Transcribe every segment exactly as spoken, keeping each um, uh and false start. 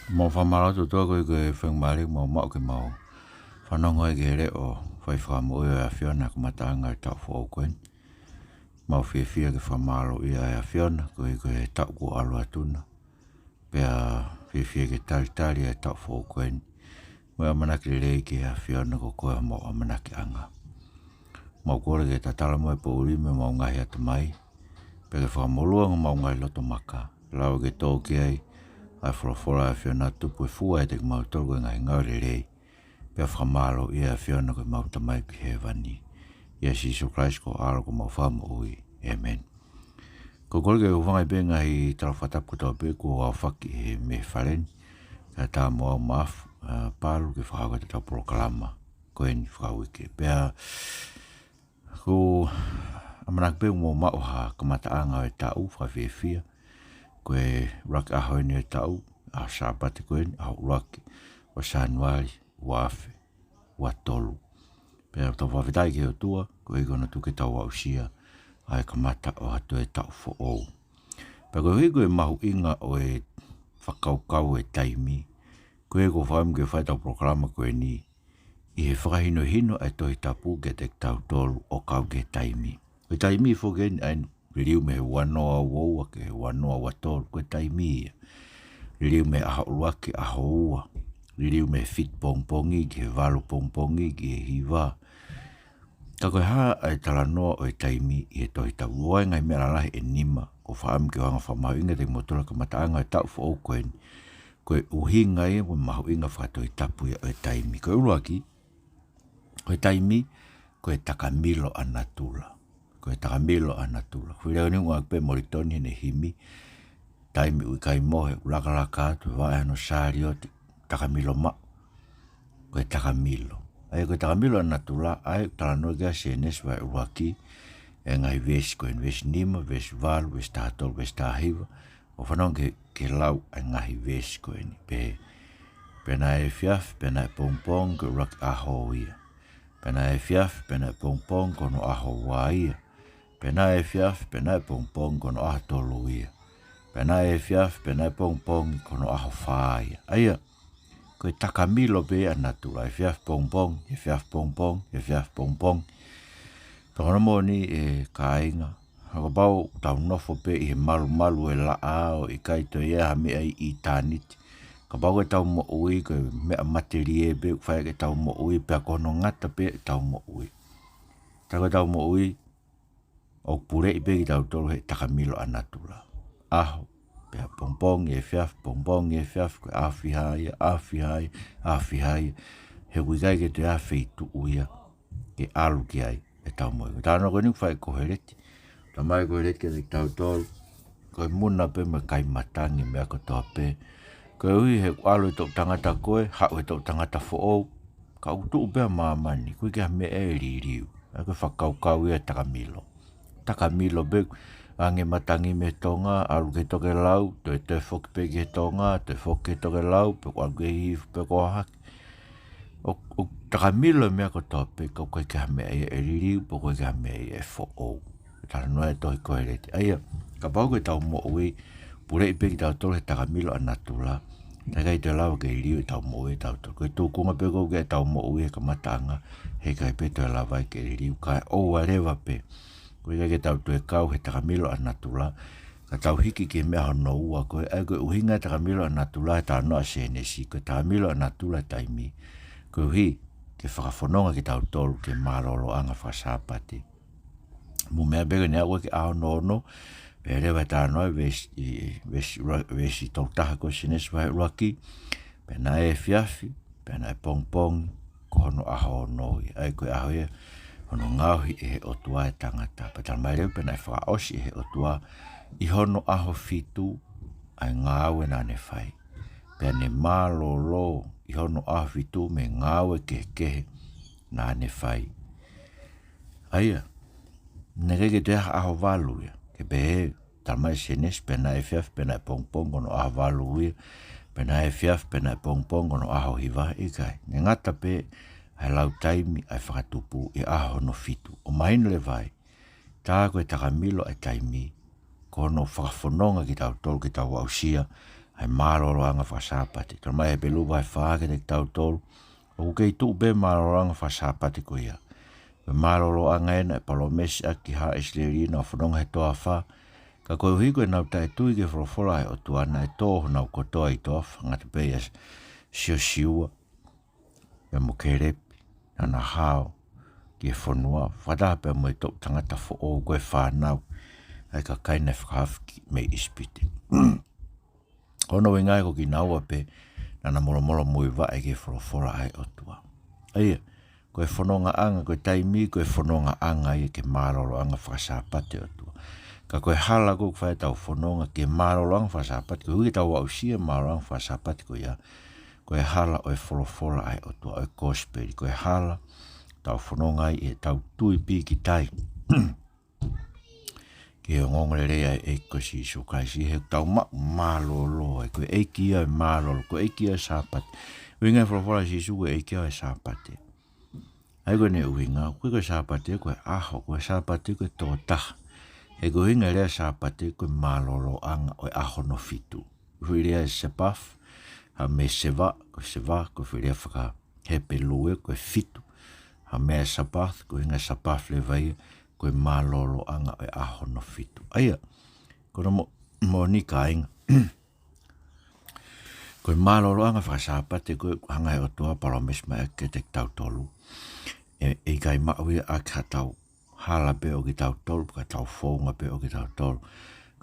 Mau fakamālō atu ʻOtua koeʻuhi ko e faingamālie ʻoku mau maʻu ke mau fanongo ai ki he leʻo fai fakamoʻui ʻa e ʻAfiona he kamataʻanga ʻo e taʻu foʻou ko eni. Mau fiefia ke fakamālōʻia ʻa e ʻAfiona koeʻuhi ko e taʻu kuo ʻalu atu na. Pea fiefia ke talitali ʻa e taʻu foʻou ko eni mo e ʻamanaki lelei ki he ʻAfiona ko koe homau ʻamanakiʻanga. Mau kole ke tatala mai e poʻuli mei homau ngaahi atamai, pea ke fakamolū ange homau ngaahi loto maka, lava ke tō ki ai ʻa e folofola ʻa e ʻAfiona, tupu e fua ʻiate kimautolu ko e ngaahi ngāue lelei, pea fakamālōʻia ʻa e ʻAfiona ko homau Tamai ʻoku ʻi hēvani. ʻIa Sīsū Kalaisi ko ho ʻAlo ko homau Fakamoʻui. ʻĒmeni. Ko e kole ke u hūfanga pē he ngaahi tala fakatapu kotoa pē kuo aofaki he meʻa fale ni, kae ʻatā mo au Maʻafu, ʻa, Palu ke fakahoko ʻetau polokalama ko eni fakauike. Pea ʻoku ou ʻamanaki pē ʻoku mou maʻu ha kamataʻanga ʻo e taʻu fakafiefia. Ko e ʻuluaki ʻaho eni ʻo e taʻu, ʻaho Sāpate ko eni, ʻaho ʻuluaki ʻo Sānuali, ua afe ua tolu. Pea tau fakafetaʻi ki he ʻOtua koeʻuhi ko hono tuku ke tau aʻusia ʻa e kamata ʻo ha toe taʻu foʻou. Pea koeʻuhi ko e mahuʻinga ʻo e fakakaukau ʻo e taimi, ko ia ʻoku ou fakaʻamu ke fai ʻetau polokalama ko eni, ʻi he fakahinohino ʻa e Tohi Tapu kiate kitautolu ʻo kau ki he taimi. Ko e taimi foki eni ʻa eni, liliu mei he ua noa ua ua ki he ua noa ua tolu, ko e taimi ia. Liliu mei he ʻaho ʻuluaki ki he ʻaho ua. Liliu mei he fitu pongipongi ki he valu pongipongi ki he hiva. Ka ko e hā ʻa e talanoa ʻo e taimi ʻi he Tohi Tapu? ʻOku ʻi ai e ngaahi meʻa lalahi ʻe nima ʻoku ou fakaʻamu ke u hanga ʻo fakamahuʻingaʻi kiate kimoutolu he kamataʻanga ʻo e taʻu foʻou ko eni. Ko e ʻuhinga ia mo e mahuʻinga fakatohitapu ia ʻo e taimi. Ko e ʻuluaki, ko e taimi ko e takamilo ʻa natula. Ko e takamilo ʻa natula. Ko e lea eni ʻoku ngāueʻaki pē ʻe Molitoni heʻene himi, taimi ʻoku ʻikai mohe, ʻoku lakalaka atu, vaʻe hono sāliote, takamilo maʻu. Ko e takamilo. ʻA ia ko e takamilo ʻa natula, ʻa ia ʻoku talanoa ki ai ʻa Sēnesi vahe ʻuluaki, ʻa e ngaahi veesi ko eni, veesi nima, veesi valu, veesi taha tolu, veesi taha hiva, ʻo fanongo ki he, ki he lau ʻa e ngaahi veesi ko eni. Pehē, pea naʻe efiafi, pea naʻe pongipongi, ko e ʻuluaki ʻaho ia. Pea naʻe efiafi, pea naʻe pongipongi, ko hono ʻaho ua ia. Pea naʻe efiafi, pea naʻe pongipongi, ko hono ʻaho tolu ia. Pea naʻe efiafi, pea naʻe pongipongi, ko hono ʻaho fā ia. ʻA ia, ko e takamilo pē ʻa natula, efiafi pongipongi, efiafi pongipongi, efiafi pongipongi. Pea ko hono moʻoni ʻe kāinga, ʻa ia kapau ʻoku tau nofo pē ʻi he malumalu ʻo e laʻā ʻo ʻikai toe ʻi ai ha meʻa ʻi ʻitāniti. Kapau ko ʻetau moʻui ko e meʻa matelie pē ʻoku fai ʻaki ʻetau moʻui, pea ko hono ngata pē ʻetau moʻui. Tā ko ʻetau moʻui, ʻoku puleʻi pē kitautolu ʻe he takamilo ʻa natula. ʻAho, pea pongipongi, efiafi, pongipongi, efiafi, ko e ʻaho fiha ia, ʻaho fiha ia, ʻaho fiha ia. He ʻoku ʻikai ke toe ʻi ai ha feituʻu ia ke ʻalu ki ai ʻetau moʻui. Ko e talanoa ko eni ʻoku fai ʻe Koheleti. Talamai ʻe Koheleti kiate kitautolu, ko e muna pē mo e kai matangi, meʻa kotoa pē. Koeʻuhi he ʻoku ʻalu e toʻutangata ko ē, haʻu e toʻutangata foʻou, ka ʻoku tuʻu pē ʻa māmani, ʻoku ʻikai ha meʻa ʻe liliu. ʻA ia ko e fakakaukau ia ʻo e takamilo. Takamilo pē, ʻange matangi mei Tonga, ʻalu ki he tokelau, toe, toe foki pē ki he Tonga, toe foki ki he tokelau, pe ʻoku ʻalu ki he hihifo pe ko e hā hake. ʻOku, ʻoku takamilo e meʻa kotoa pē, ka ʻoku ʻikai ha meʻa ia ʻe liliu, pe ʻoku ʻikai ha meʻa ia ʻe foʻou. Talanoa e tohi Koheleti. ʻA ia, kapau ko ʻetau moʻui, puleʻi pē kitautolu ʻe he takamilo ʻa natula, naʻe ʻikai toe lava ke liliu ʻetau moʻui ʻatautolu. Ko e tūkunga pē ʻoku ʻi ai ʻetau moʻui he kamataʻanga, heʻikai pē toe lava ai ke liliu, kae ʻoua leva pē ʻoku ʻikai ke tau toe kau he takamilo ʻa natula, ka tau hiki ki he meʻa hono ua ko ē. ʻA ia ko e ʻuhinga e takamilo ʻa natula he talanoa ʻa Sēnesi, ko e takamilo ʻa natula e taimi, koeʻuhi ke fakafononga kitautolu ki he mālōlōʻanga faka-Sāpate. Mou meʻa pē ko eni ʻoku ʻi ai e ʻaho ono ono, pea leva e talanoa ʻi he veesi, ʻi he veesi, veesi tolu taha ko ē Sēnesi vahe ʻuluaki, pea naʻe efiafi, pea naʻe pongipongi, ko hono ʻaho ono ia. ʻA ia ko e ʻaho ia hono ngaohi ʻe he ʻOtua e tangata. Pea talamai leva, pea naʻe fakaʻosi ʻe he ʻOtua ʻi hono ʻaho fitu ʻa e ngāue naʻa ne fai. Pea ne mālōlō ʻi hono ʻaho fitu mei he ngāue kehekehe naʻa ne fai. ʻA ia, naʻe ʻikai ke toe ʻi ai ha ʻaho valu ia. Ke pehē, talamai ʻe Sēnesi, pea naʻe efiafi, pea naʻe pongipongi, ko hono ʻaho valu ia. Pea naʻe efiafi, pea naʻe pongipongi, ko hono ʻaho hiva, ʻikai. Naʻe ngata pē ʻa e lau taimi ʻa e fakatupu ʻi he ʻaho hono fitu. ʻOku mahino leva ai, tā ko e takamilo ʻa e taimi, ko hono fakafononga kitautolu ke tau aʻusia ʻa e mālōlōʻanga fakasāpate. Talamai ʻe Hepelū vahe fā kiate kitautolu, ʻoku kei tuʻu pē mālōlōʻanga fakasāpate ko ia. Ko e mālōlōʻanga ena ʻe palōmesi ʻaki ki haʻa ʻIsileli naʻa nau fononga he toafa, ka koeʻuhi ko ʻenau taʻetui ki he folofola ʻa e ʻOtua naʻe tō honau kotoa ʻi he toafa, ngata pē ʻia Siosiua pea mo Kēlepi, naʻa na hao ki he fonua, fakataha pea mo e toʻu tangata foʻou ko e fānau ʻa e kakai naʻe fakahaofi mei ʻIsipite. Ko hono ʻuhinga ia ko kinaua pē naʻa na molomolomuivaʻe ki he folofola ʻa e ʻOtua. ʻA ia, ko e fonongaʻanga, ko e taimi, ko e fonongaʻanga ia ki he mālōlōʻanga fakasāpate ʻo e ʻOtua. Ka ko e hala ko ē ʻoku fai ai ʻetau fononga ki he mālōlōʻanga fakasāpate, koeʻuhi ke tau aʻusia e mālōlōʻanga fakasāpate ko ia, ko e hala ʻo e folofola ʻa e ʻOtua, ʻo e kosipeli, ko e hala ʻoku tau fononga ai ʻi heʻetau tui pīkitai ki he ongoongolelei ʻa e ʻEiki ko Sīsū Kalaisi, he ʻoku tau maʻu mālōlō ai, ko e ʻEiki ia ʻo e mālōlō, ko e ʻEiki ia ʻo e Sāpate. ʻUhinga e folofola ʻa Sīsū ko e ʻEiki ia ʻo e Sāpate. ʻA ia ko ʻene ʻuhinga, ʻoku ʻikai ko e Sāpate ko e ʻaho, ko e Sāpate ko e tokotaha. He ko e ʻuhinga e lea Sāpate ko e mālōlōʻanga ʻo e ʻaho hono fitu. Foʻi lea ʻa e Sabbath, ha meʻa Shabbat, ko e Shabbat, ko e foʻi lea faka-Hepelū ia ko e fitu. Ha meʻa Sabbath, ko e ʻuhinga Sabbath leva ia, ko e mālōlōʻanga ʻo e ʻaho hono fitu. ʻA ia, ko hono mo-, moʻoni kāinga. Ko e mālōlōʻanga fakasāpate ko ē ʻoku hanga ʻe he ʻOtua ʻo palōmesi mai ʻaki kiate kitautolu. ʻE, ʻe ʻikai maʻu ia ʻaki haʻatau hala pē ʻo kitautolu, pe ko ʻetau founga pē ʻo kitautolu.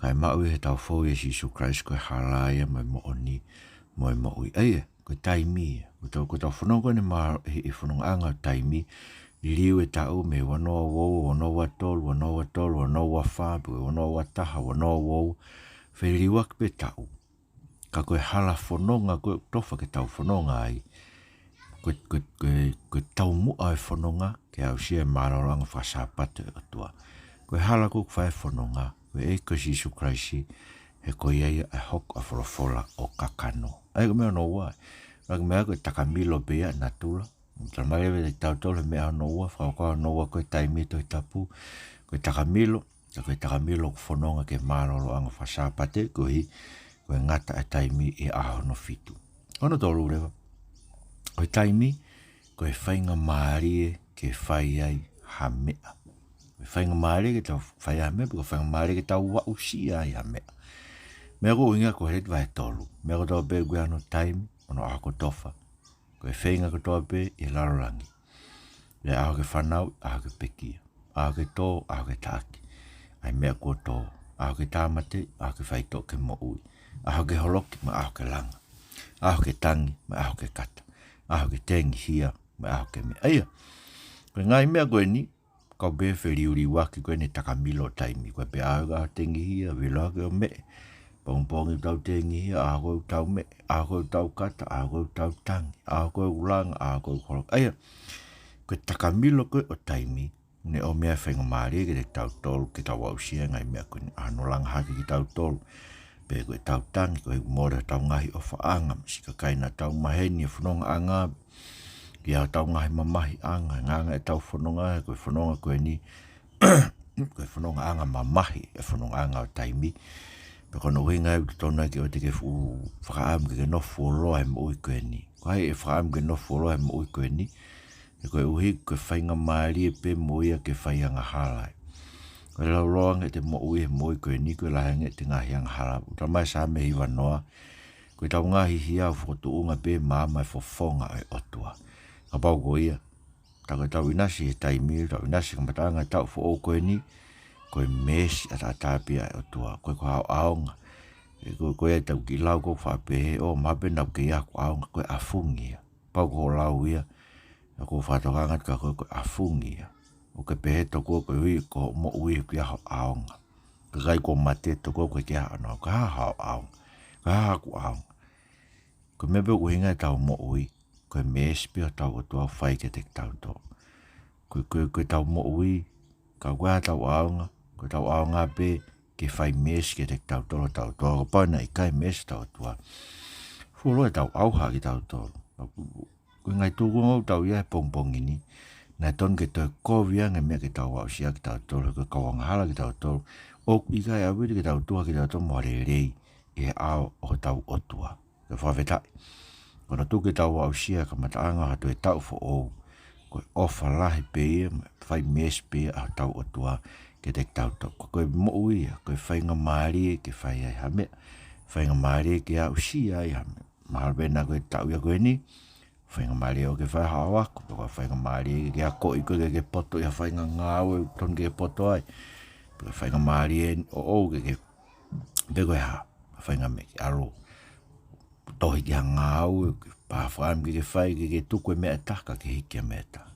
Kae maʻu ia heʻetau fou ʻia Sīsū Kalaisi ko e hala ia mo e moʻoni, mo e moʻui. ʻA ia, ko e taimi ia. Ko ʻetau, ko ʻetau fononga ko eni mā-, he, he fonongaʻanga ʻo e taimi, liliu e taʻu mei he ua noa ua ua, ua noa ua tolu, ua noa ua tolu, ua noa ua fā, pe ua noa ua taha, ua noa ua ua, feliliuaki pē taʻu. Ka ko e hala fononga ko ē ʻoku tofa ke tau fononga ai, ko e, ko e, ko e, ko e taumuʻa e fononga ke aʻusia e mālōlōʻanga fakasāpate ʻo e ʻOtua. Ko e hala ko ē ʻoku fai ai e fononga, ko e ʻEiki ko Sīsū Kalaisi, he ko ia ia ʻe hoko ʻa e folofola ʻo kakano. ʻA ia ko e meʻa hono ua, ʻa ia ko e meʻa ko e takamilo pē ia ʻa natula. Talamai leva kiate kitautolu he meʻa hono ua, fakakaukau hono ua ko e taimi he Tohi Tapu, ko e takamilo, ka ko e takamilo ʻoku fononga ki he mālōlōʻanga fakasāpate, koeʻuhi ko e ngata e taimi ʻi he ʻaho hono fitu. Hono tolu leva, ko e taimi, ko e faingamālie ke fai ai ha meʻa. Ko e faingamālie ke tau fai ha meʻa, pe ko e faingamālie ke tau aʻusia ai ha meʻa. Meʻa ko ē ʻoku ʻuhinga ko e Hepelū vahe tolu. Meʻa kotoa pē ʻoku ʻi ai hono taimi, hono ʻaho kotofa. Ko e feinga kotoa pē ʻi he lalo langi. ʻI he ʻaho ke fānau, ʻaho ke pekia. ʻAho ke tō, ʻaho ke taʻaki. ʻA e meʻa kuo tō, ʻaho ke tāmateʻi, ʻaho ke faitoʻo ke moʻui. ʻAho ke holoki, mo e ʻaho ke langa. ʻAho ke tangi, mo e ʻaho ke kata. ʻAho ke tengihia, mo e ʻaho ke meʻa. ʻA ia, ko e ngaahi meʻa ko eni, kau pē feliuliuaki ko eni e takamilo ʻo e taimi, ko e pē ʻaho ko ē ʻoku tengihia, vilo hake ʻo meʻe, pongipongi ʻoku tau tengihia, ʻaho ko ē ʻoku tau meʻe, ʻaho ko ē ʻoku tau kata, ʻaho ko ē ʻoku tau tangi, ʻaho ko ē ʻoku langa, ʻaho ko ē ʻoku holoki. ʻA ia, ko e takamilo ko ē ʻo e taimi, ʻoku ne ʻomai e faingamālie kiate kitautolu, ke tau aʻusia e ngaahi meʻa ko eni, ʻa hono langa hake kitautolu, pe ko ʻetau tangi, koeʻuhi ʻoku mole hotau ngaahi ʻofaʻanga, mo e siʻi kakai naʻa tau maheni he fonongaʻanga, ki ai hotau ngaahi mamahiʻanga, ngaahi ʻetau fononga, ko e fononga ko eni, ko e fonongaʻanga mamahi, e fonongaʻanga ʻo e taimi. Pea ko hono ʻuhinga ia ʻoku totonu ai ke ʻoua te ke fuʻu fakaʻamu ke ke nofo fuoloa he moʻui ko eni. Ko hai ʻe fakaʻamu ke nofo fuoloa he moʻui ko eni? He koeʻuhi ko e faingamālie pē mo ia ke fai angahala ai. Ko e laulōange ʻete moʻui he moʻui ko eni, ko e lahi ange ʻete ngaahi angahala. ʻOku talamai ʻe Saame hiva noa, ko ʻetau ngaahi hia ʻoku fokotuʻunga pē maʻa e fofonga ʻo e ʻOtua. Kapau ko ia, tā ko ʻetau ʻinasi he taimi, tau ʻinasi he kamataʻanga e taʻu foʻou ko eni, ko e meesi ʻataʻatā pē ia ʻa e ʻOtua, ko e ko haʻo ʻaonga. ʻE ko, ko ia ʻetau kiʻi lau ko ē ʻoku faʻa pehē, ʻo, mahalo pē naʻa ʻoku kei ʻi ai haku ʻaonga, ko e ʻafungi ia. Pau ko hoʻo lau ia, ʻa ko e fakatokanga ka ko e ko e ʻafungi ia. ʻOku ke pehē tokua koeʻuhi ko hoʻo moʻui ʻoku ʻi ai haʻo ʻaonga. Ka ʻikai, kuo mate tokua ʻoku ʻikai ke ʻi ai haʻo ʻaonga, ko e hā haʻo ʻaonga, ko e hā haku ʻaonga. Ko e meʻa pē ʻoku ʻuhinga ʻetau moʻui, ko e meesi pē ʻa hotau ʻOtua ʻoku fai kiate kitautolu. Ko, ko, ko ʻetau moʻui, ka ʻoku ʻi ai haʻatau ʻaonga, ko ʻetau ʻaonga pē ke fai meesi kiate kitautolu hotau ʻOtua, kapau naʻe ʻikai meesi hotau ʻOtua, fuoloa ʻetau ʻauha kitautolu. Ko e ngaahi tūkunga ʻoku tau ʻi ai he pongipongi ni, naʻe tonu ke toe kovi ange e meʻa ke tau aʻusia kitautolu, he ko e kau angahala kitautolu, ʻoku ʻikai ʻaupito ke tau tuha kitautolu mo ha lelei, ʻi he ʻao ʻo hotau ʻOtua. Ke fakafetaʻi. Ko hono tuku ke tau aʻusia e kamataʻanga ʻo ha toe taʻu foʻou, ko e ʻofa lahi pē ia, mo e fai meesi pē ia ʻa hotau ʻOtua kiate kitautolu. Ko e moʻui ia, ko e faingamālie ke fai ai ha meʻa, faingamālie ke aʻusia ai ha meʻa. Mahalo pē naʻa ko e taʻu ia ko eni, faingamālie ʻoku ke fai haʻo ako, pe ko e faingamālie ke ke akoʻi koe ke ke poto ʻi ha faʻahinga ngāue ʻoku totonu ke ke poto ai. Pe ko e faingamālie ʻoʻou ke ke, pe ko e hā, faʻahinga meʻa ke ʻalu tohi ki ha ngāue, ke pā fakaʻamu ke ke fai, ke ke tuku e meʻa ʻe taha, ka ke hiki e meʻa ʻe taha.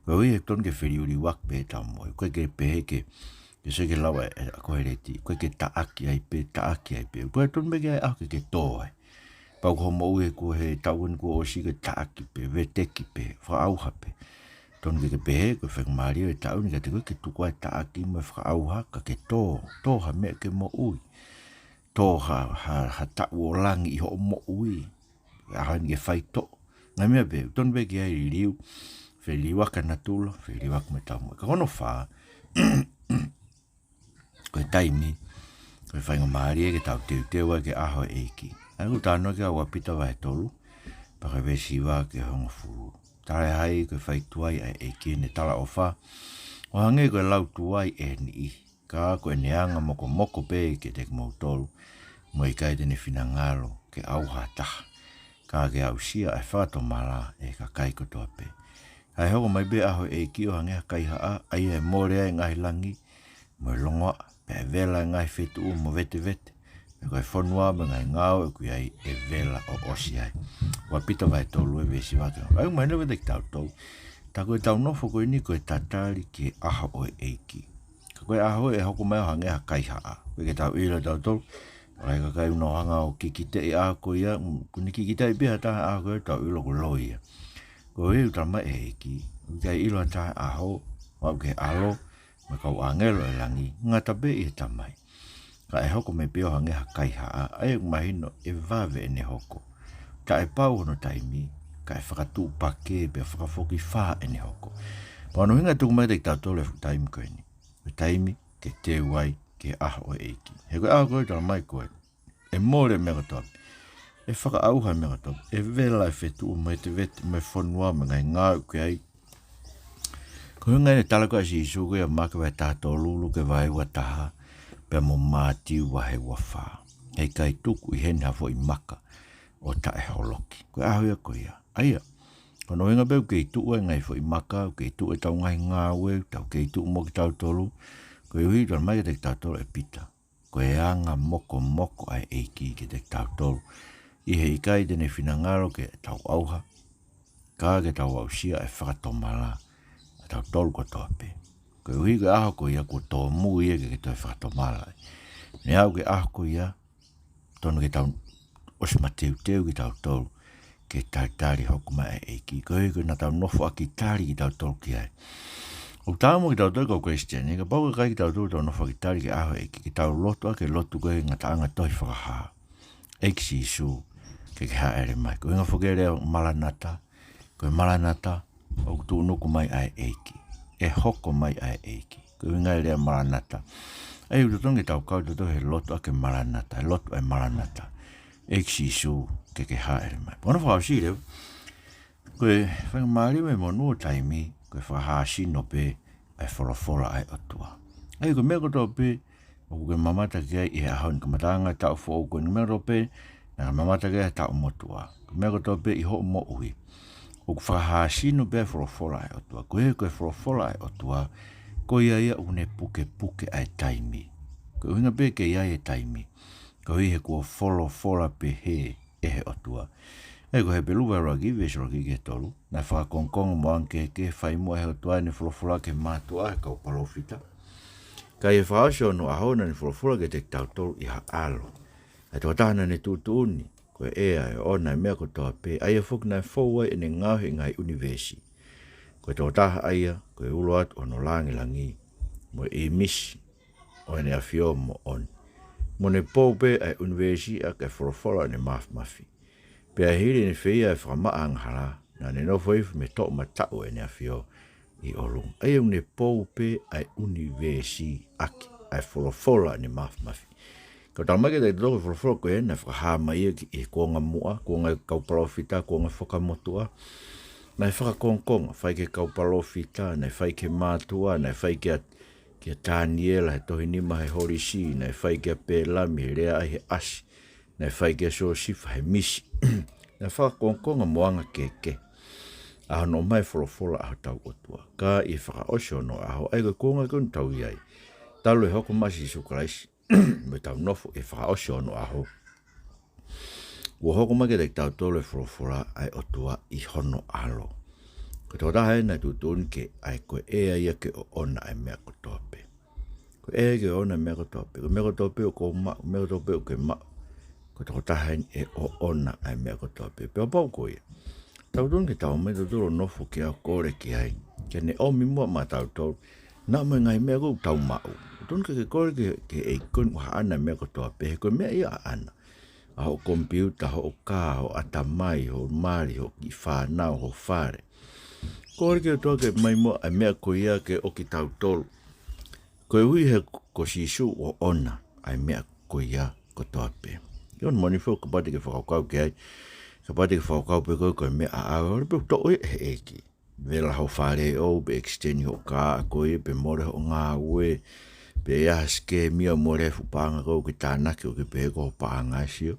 Koeʻuhi he totonu ke feliuliuaki pē ʻetau moʻui. ʻOku ʻikai ke pehē ke, ke sio ki he lau ʻa e, ʻa e Koheleti, ʻoku ʻikai ke taʻaki ai pē, taʻaki ai pē. Ko e totonu pē ke ʻi ai e ʻaho ke ke tō ai. Pau ko hoʻo moʻui he kuo, he taʻu ko eni kuo ʻosi, ke taʻaki pē, veteki pē, fakaʻauha pē. Totonu ke ke pehē, ko e faingamālie ʻo e taʻu ni kiate koe ke tuku ʻa e taʻaki mo e fakaʻauha, ka ke tō, tō ha meʻa ke moʻui. Tō ha, ha, ha taʻu ʻo langi ʻi hoʻo moʻui. ʻAho ni ke faitoʻo. Ngaahi meʻa pē, totonu pē ke ʻi ai e liliu, feliliuaki ʻa natula, feliliuaki mo ʻetau moʻui. Ka ko hono fā, ko e taimi, ko e faingamālie ke tau teuteu ai ki he ʻaho ʻo e ʻEiki. ʻA ia ʻoku talanoa ki ai ʻa Pita vahe tolu, pea ko e veesi hiva ki he hongofulu. Talaʻehai ko e fai tuai ʻa e ʻEiki ʻene talaʻofa, ʻo hangē ko e lau tuai ʻe he niʻihi, ka ko ʻene anga mokomoko pē kiate kimoutolu, mo e ʻikai te ne finangalo ke ʻauha ha taha, ka ke aʻusia ʻa e fakatomala ʻe he kakai kotoa pē. Kae hoko mai pē ʻa e ʻEiki ʻo hangē ha kaihaʻa, ʻa ia ʻe mole ai e ngaahi langi mo e longoaʻa, pea ʻe vela e ngaahi fetuʻu mo vetevete, pea ko e fonua mo e ngaahi ngāue ʻoku ʻi ai ʻe vela ʻo ʻosi ai. ʻUa Pita vahe tolu e veesi hiva ki he hongofulu. ʻA ia ʻoku mahino kiate kitautolu, tā ko ʻetau nofo ko eni ko e tatali ki he ʻaho ʻo e ʻEiki. Ka ko e ʻaho ʻe hoko mai ʻo hangē ha kaihaʻa. ʻOku ʻikai ke tau ʻilo ʻe tautolu, ʻa e kakai ʻoku nau hanga ʻo kikiteʻi e ʻaho ko ia, mm, kuo ne kikiteʻi pē ha taha he ʻaho ko ia, tau ʻilo kuo loi ia. Koeʻuhi ʻoku talamai ʻe he ʻEiki, ʻoku ʻikai ʻilo ha taha e ʻaho, ʻo aʻu ki he ʻAlo, mo e kau ʻāngelo ʻo e langi, ngata pē ʻi he Tamai. Ka ʻe hoko mai pē ʻo hangē ha kaihaʻa, ʻa ia ʻoku mahino ʻe vave ʻene hoko. Taʻepau hono taimi, ka ʻe fakatuʻupakē pea fakafokifā ʻene hoko. Pea ko hono ʻuhinga ʻoku tuku mai kiate kitautolu e fuʻu taimi ko eni. Ko e taimi ke teu ai ki he ʻaho ʻo e ʻEiki. He ko e ʻaho ko ē ʻoku talamai ko ē, ʻe mole e meʻa kotoa pē, ʻe fakaʻauha e meʻa kotoa pē, ʻe vela e fetuʻu mo e vetevete mo e fonua mo e ngaahi ngāue ʻoku ʻi ai. Ko e ʻuhinga ia ʻene tala ko ē ʻa Sīsū ko ia ʻi Maʻake vahe taha tolu, Luke vahe ua taha, pea mo Mātiu vahe ua fā. Heʻikai tuku ʻi heni ha foʻi maka ʻo taʻeholoki. Ko e ʻaho ia ko ia. ʻA ia, ko hono ʻuhinga pē ʻoku kei tuʻu ai e ngaahi foʻi maka, ʻoku kei tuʻu ʻetau ngaahi ngāue, ʻoku kei tuʻu mo kitautolu, koeʻuhi ʻoku talamai kiate kitautolu ʻe Pita, ko e anga mokomoko ʻa e ʻEiki kiate kitautolu, ʻi he ʻikai te ne finangalo ke tau ʻauha, ka ke tau aʻusia e fakatomala ʻa tautolu kotoa pē. Koeʻuhi ko e ʻaho ko ia kuo tōmui ia ke ke toe fakatomala ai. Ne aʻu ki he ʻaho ko ia, totonu ke tau ʻosi mateuteu kitautolu ke talitali e hoko mai ʻa e ʻEiki. Koeʻuhi ko ʻetau nofoʻaki tali kitautolu ki ai. ʻOku tau mo kitautolu kau Kalisitiane, kapau ʻoku ʻikai ke tau nofoʻaki tali ki he ʻaho ʻo e ʻEiki, ke tau lotu ʻaki e lotu ko ē ngataʻanga tohi Fakahā. ʻEiki Sīsū, ke ke hāʻele mai. Ko e ʻuhinga foki e lea Malanata, ko e Malanata, ʻoku tuʻunuku mai ʻa e ʻEiki. ʻE hoko mai ʻa e ʻEiki. Ko e ʻuhinga e lea Malanata. ʻA ia ʻoku totonu ke tau kau tautolu he lotu ʻaki e Malanata, he lotu ʻa e Malanata. ʻEiki Sīsū, ke ke hāʻele mai. Pea ko hono fakaʻosi leva, ko e faingamālie mo e monū ʻo e taimi, ko e fakahāsino pē ʻa e folofola ʻa e ʻOtua. ʻA ia ko e meʻa kotoa pē ʻoku ke mamata ki ai ʻi he ʻaho ni, kamataʻanga e taʻu foʻou ko eni, ko e meʻa kotoa pē naʻa ke mamata ki ai he taʻu motuʻa, ko e meʻa kotoa pē ʻi hoʻo moʻui, ʻoku fakahāsino pē ʻa e folofola ʻa e ʻOtua. Koeʻuhi ko e folofola ʻa e ʻOtua, ko ia ia ʻoku ne pukepuke ʻa e taimi. Ko e ʻuhinga pē ke ʻi ai e taimi, koeʻuhi he kuo folofola pehē ʻe he ʻOtua. ʻA ia ko Hepelū vahe ʻuluaki, veesi ʻuluaki ki he tolu. Naʻe fakakongokonga mo angakehekehe fai muʻa ʻe he ʻOtua ʻene folofola ki he mātuʻa, ʻa e kau palōfita. Ka ʻi he fakaʻosi ʻo onoʻaho naʻa ne folofola kiate kitautolu ʻi ha ʻAlo, ʻa e tokotaha naʻa ne tuʻutuʻuni ko e ʻea, ʻe ʻoʻona e meʻa kotoa pē, ʻa ia foki naʻe fou ai ʻene ngaohi e ngaahi ʻunivēsi. Ko e tokotaha ʻa ia, ko e ulo atu ʻo hono lāngilangi, mo e ʻīmisi ʻo ʻene ʻafio moʻoni. Mo ne pou pē ʻa e ʻunivēsi ʻaki e folofola ʻo ʻene māfimafi. Pea hili ʻene feia e fakamaʻa angahala, naʻa ne nofo hifo mei he toʻomataʻu ʻo ʻene ʻafio ʻi ʻolunga. ʻA ia ʻoku ne pou pē ʻa e ʻunivēsi ʻaki ʻa e folofola ʻo ʻene māfimafi. Ko e talamai kiate kitautolu ko e folofola ko ē naʻe fakahā mai ia ki he kuonga muʻa, kuonga e kau palōfita, kuonga fakamotuʻa. Naʻe fakakongokonga, fai ki he kau palōfita, naʻe fai ki he mātuʻa, naʻe fai kia, kia Taniela he tohi nima he holisi, naʻe fai kia Pelami he lea ʻa e ʻasi, naʻe fai kia Siosifa he misi. Naʻe fakakongokonga mo anga kehekehe ʻa hono ʻomai e folofola ʻa hotau ʻOtua. Ka ʻi he fakaʻosi ʻo onoʻaho, ʻa ia ko e kuonga ko eni ʻoku tau ʻi ai, talu e hoko mai ʻa Sīsū Kalaisi, mo ʻetau nofo ʻi he fakaʻosi ʻo onoʻaho, kuo hoko mai kiate kitautolu e folofola ʻa e ʻOtua ʻi hono ʻAlo. Ko e tokotaha eni naʻe tuʻutuʻuni ke ʻai ko e ʻea ia ke ʻoʻona ʻa e meʻa kotoa pē. Ko e ʻea ia ke ʻoʻona ʻa e meʻa kotoa pē. Ko e meʻa kotoa pē ʻoku ou maʻu, meʻa kotoa pē ʻoku ke maʻu, ko e tokotaha eni ʻe ʻoʻona ʻa e meʻa kotoa pē. Pea kapau ko ia, totonu ke tau ō mai tautolu ʻo nofo ke ʻai ʻo kole ki ai ke ne ʻomi muʻa maʻatautolu, naʻa mo e ngaahi meʻa ʻoku tau maʻu. Totonu ke ke kole ki he, ki he ʻEiki ko eni ʻoku ʻaʻana ʻa e meʻa kotoa pē, he ko e meʻa ia ʻaʻana. ʻA hoʻo komipiuta, hoʻo kā, hoʻo ʻatamai, hoʻo mali, hoʻo kiʻi fānau, hoʻo fale. Kole ki he ʻOtua ke ʻomai muʻa ʻa e meʻa ko ia ke ʻoʻona kiate kitautolu. Koeʻuhi he ko Sīsū ʻoku ʻoʻona ʻa e meʻa ko ia kotoa pē. ʻIo, moʻoni foki, kapau te ke fakakaukau ki ai, kapau te ke fakakaukau pē koe ko e meʻa ʻaʻau, ʻalu pē ʻo toʻo ʻe he ʻEiki. Vela hoʻo fale ʻo pe extend hoʻo kā ko ia, pe mole hoʻo ngāue, pe ʻi ai ha sikemi ʻoku mole ai e fuʻu paʻanga ʻoku ke tānaki, ʻoku ke pehē ko hoʻo paʻanga ē, sio.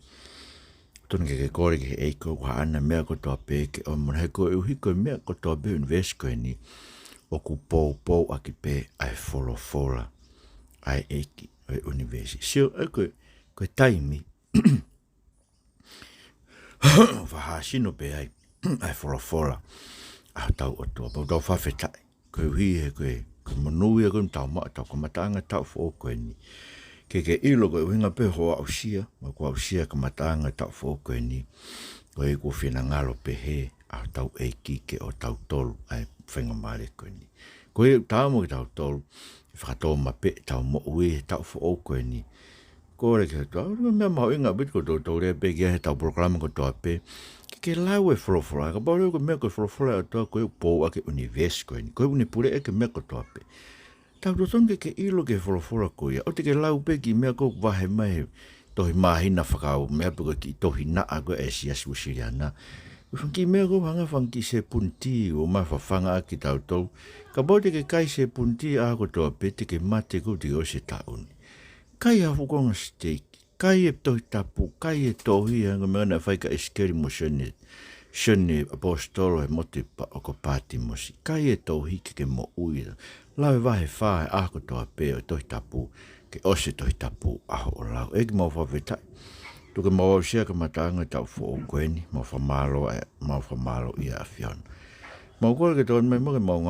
Totonu ke ke kole ki he ʻEiki ʻoku ʻaʻana ʻa e meʻa kotoa pē ke ʻomi muʻa, he koeʻuhi ko e meʻa kotoa pē ʻi he ʻunivēsi ko eni ʻoku poupou ʻaki pē ʻa e folofola ʻa e ʻEiki ʻo e ʻunivēsi. Sio, ʻa ia ko e, ko e taimi ʻoku fakahāsino pē ai ʻa e folofola ʻa hotau ʻOtua. Pea ʻoku tau fakafetaʻi koeʻuhi he ko e, ko e monū ia ko eni ʻoku tau maʻu ʻi he taʻu kamataʻanga e taʻu foʻou ko eni, ke ke ʻilo ko e ʻuhinga pē hoʻo aʻusia, mo hoʻo aʻusia e kamataʻanga e taʻu foʻou ko eni, ko e kuo finangalo pehē ʻa hotau ʻEiki kiate kitautolu ʻa e faingamālie ko eni. Ko ia ʻoku taau mo kitautolu, ke fakatōmapeʻe ʻetau moʻui he taʻu foʻou ko eni. Kole ki he ʻOtua, ʻa e meʻa mahuʻinga ʻaupito ko ʻetau lea pē ki ai heʻetau polokalama kotoa pē, ke ke lau e folofola. Kapau leva ko e meʻa ko e folofola ʻa e ʻOtua ko ē ʻoku poupou ʻaki e ʻunivēsi ko eni, ko ē ʻoku ne puleʻi ʻaki e meʻa kotoa pē, tau totonu ke ke ʻilo ki he folofola ko ia. ʻOua te ke lau pē e kiʻi meʻa ʻoku vahe mai he tohi māhina fakaʻosi, meʻa pē ko e kiʻi tohi naʻa ko ē ʻa e Siasi Uēsiliana. Ko e fanga kiʻi meʻa ʻoku hangē ha fanga kiʻi sēpuni tī ʻoku ʻomai ʻo fafanga ʻaki kitautolu. Kapau te ke kai sēpuni tī ʻaho kotoa pē, te ke mate koeʻuhi te ke ʻosi e taʻu ni. Kai ha fuʻu konga siteiki, kai e Tohi Tapu, kai e tohi, hangē ko e meʻa naʻe fai kia ʻIsikeli mo Sione, Sione ʻAposetolo he motu ʻi Pa-, ʻo ko Pātimosi. Kai e tohi ke ke moʻui. Lau e vahe fā he ʻaho kotoa pē ʻo e Tohi Tapu, ke ʻosi e Tohi Tapu ʻa hoʻo lau. ʻEiki, mau fakafetaʻi. Tuku ke mau aʻusia e kamataʻanga e taʻu foʻou ko eni, mau fakamālō ē, mau fakamālō ʻi he ʻAfiona. Mau kole ke tokoni mai muʻa ke mau